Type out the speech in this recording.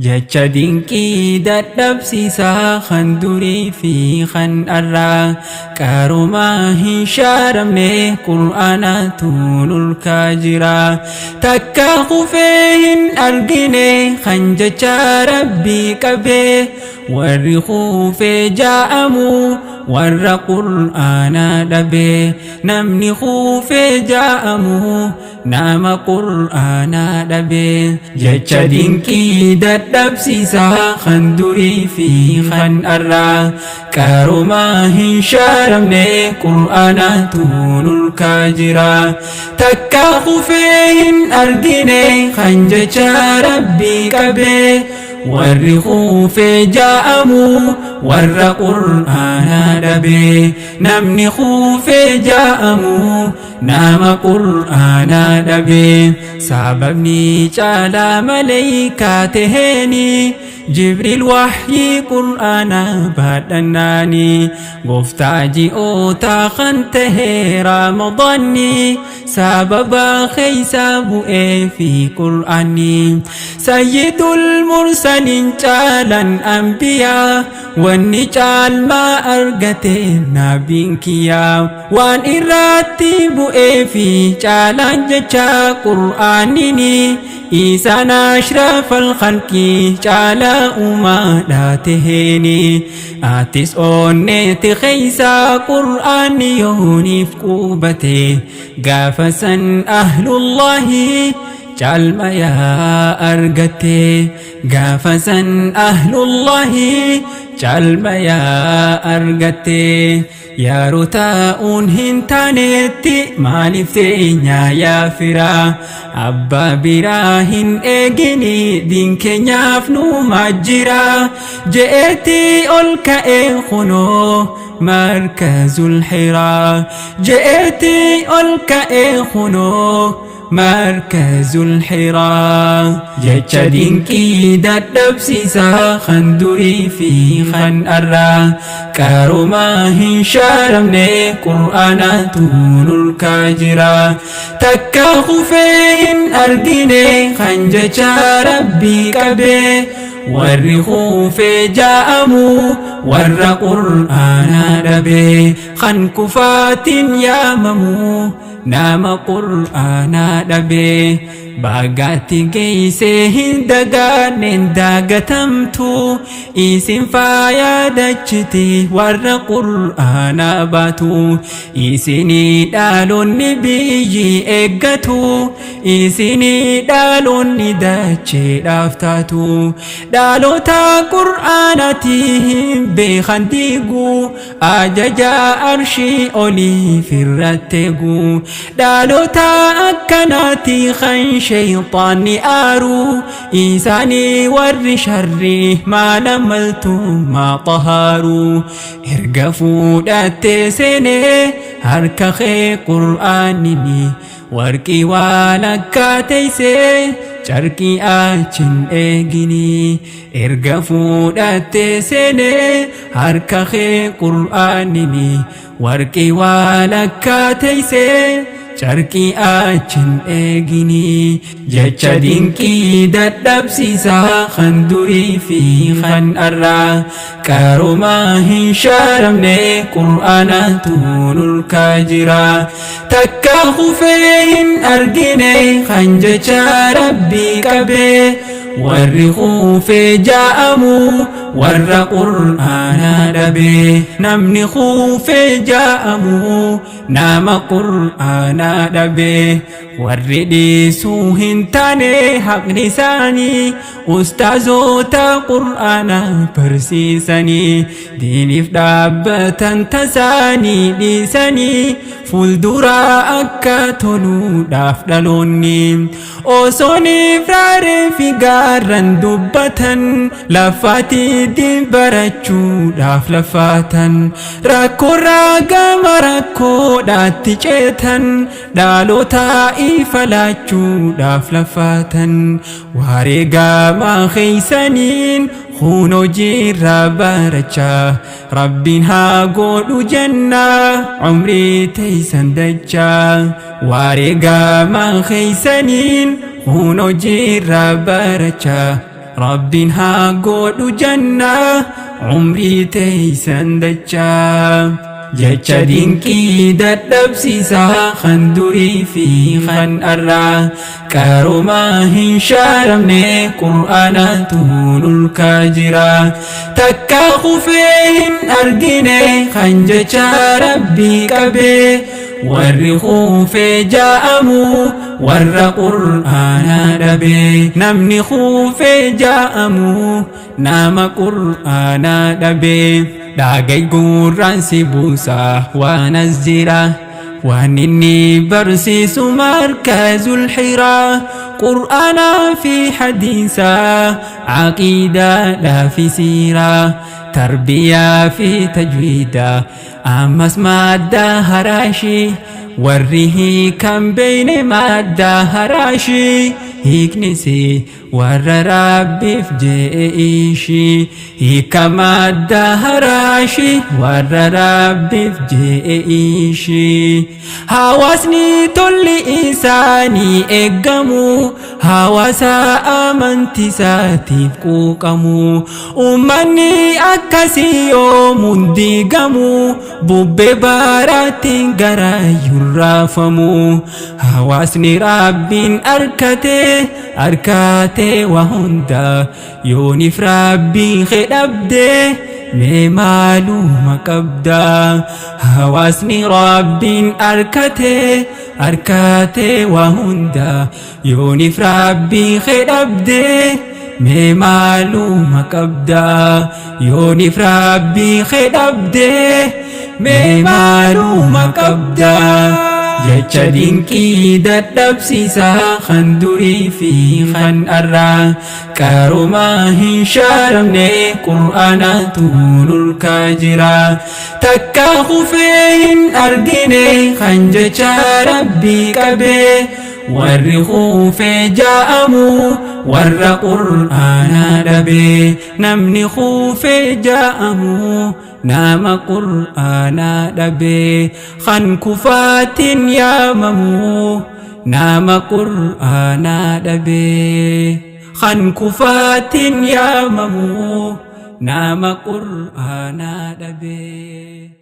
Jecha dinqii dadhabsiisaa kan durii fi kan arraa qarumaa hin shaaramne qur'aanatu nurkaa jira. Takka kufee hin argine kan jecha rabbii qabee warri kufee jaa'amu warra qur'aanaa dhabee namni kufee jaa'amu nama qur'aanaa dhabee. Jecha dinqii dadhabsiisaa kan durii fi kan arraa qarumaa hin shaaramne qur'aanatu nurkaa jira. Takka kufee hin argine kan jecha rabbii qabee warri kufee jaa'amu warra qur'aanaa dhabee namni kufee jaa'amu nama qur'aanaa dhabee. Sababni caalaa maleeykaa taheeni Jibriil wahyii qur'aanaa baadhannaani gooftaa ji'ootaa kan tahe Ramadaanni sababa keeysaa bu'ee fi qur'aanni sayyidul mursaliin caalan anbiyaa wanni caalmaa argate nabiin kiyyaa waan irratti bu'ee fi caalaan jecha qur'aanini isaan ashrafal khalqi caalaa uumaadha taheeni atis onneeti keeysaa qur'aanni yooniif qubate gaafa san ahlullahi caalma yaa argatte gaafa san ahlullahi caalma yaa argatte. Yeroo taa'uun hin taanetti maaliif teenyaa yaa firaa abbaa biraa hin eegini diin keenyaaf nuuma jira je'eetti ol ka'ee kunoo markazul hiraa je'eetti ol ka'ee kunoo markazul hiraa. Jecha dinqii dadhabsiisaa kan durii fi kan arraa qarumaa hin shaaramne qur'aanatu nurkaa jira. Takka kufee hin argine kan jecha rabbii qabee warri kufee jaa'amu warra qur'aanaa dhabee kan kufaatiin yaamamu nama qur'aanaa dhabee. Baagaatti geessee hin dagaanneen daagatamtu isin faayaa dachiti warra qur'aanaa baatu isinii dhaalonni biyyi eeggatu isinii dhaalonni dacheedhaaf taatu dhaalota qur'aanaati hin beekan diigu ajaja arshii olii firratti eegu dhaalota akkanaati kan shayxaanni aaru isaanii warri sharri maala maltu maa xahaaru erga fuudhattee seenee harka kee qur'aanini warqii waan akka teessee carqii achin eegini erga fuudhattee seenee harka kee qur'aanini warqii waan akka teessee carqii achin eegini. Jecha dinqii dadhabsiisaa kan durii fi kan arraa qarumaa hin shaaramne qur'aanatu nurkaa jira. Takka kufee hin argine kan jecha rabbii qabee warri kufee jaa'amu warra qur'aanaa dhabee namni kufee jaa'amu nama qur'aanaa dhabee warri dhiisuu hin taane haqni isaanii ustaazota qur'aanaa barsiisanii diiniif dhaabbatan tasaanii dhiisanii fuulduraa akka toluudhaaf dhaloonni osooniif raaree fi gaarran dubbatan lafaati diin barachuudhaaf lafaatan rakkoorraa gama rakkoodhaatti ceetan dhaalota ifa laachuudhaaf lafaatan wareegama keeysaniin kun hojiirra barachaa rabbiin haa godhu jennaa umrii teeysan dachaa wareegama keeysaniin kun hojiirra barachaa Rabbiin haa godhu jannaa umrii teeysan dachaa. Jecha dinqii dadhabsiisaa kan durii fi kan arraa qaroomaa hin shaaramne qur'aanatu nurkaa jira. Takka kufee hin argine kan jecha rabbii qabee warri kufee jaa'amu warra qur'aanaa dhabe. Namni kufee jaa'amu nama qur'aanaa dhabe. Dhagay gurraan si buusa waan as jira waan inni barsiisu markazul hiraa qur'aanaa fi hadiisaa aqiidaadhaa fi siiraa tarbiyaa fi tajwiidaa ammas maaddaa haraashii warri hiikan beeyne maaddaa haraashii hiiknisi warra rabbiif je'e ishii hiika maaddaa haraashii warra rabbiif je'e ishii. Hawaasni tolli isaanii eeggamu hawaasa amantiisaatiif quuqamu ummanni akkasii yoomuun diigamu bubbee baaraatiin garaayyuun raafamu. Hawaasni rabbiin arkatee arkatee waa hunda yooniif rabbii dhabdee mee maaluma qabda. Hawaasni rabbiin arkatee arkatee waa hunda yooniif rabbii dhabdee mee maaluma qabda. Yooniif rabbii dhabdee mee maaluma qabda. Jecha dinqii dadhabsiisaa kan durii fi kan arraa qaroomaa hin shaaramne qur'aanatu nurkaa jira. Takka kufee hin argine kan jecha rabbii qabee warri kufee jaa'amu warra qur'aanaa dhabe. Namni kufee jaa'amu nama qur'aanaa dhabe kan kufaatiin yaamamu nama qur'aanaa dhabe kan kufaatiin yaamamu nama qur'aanaa dhabe.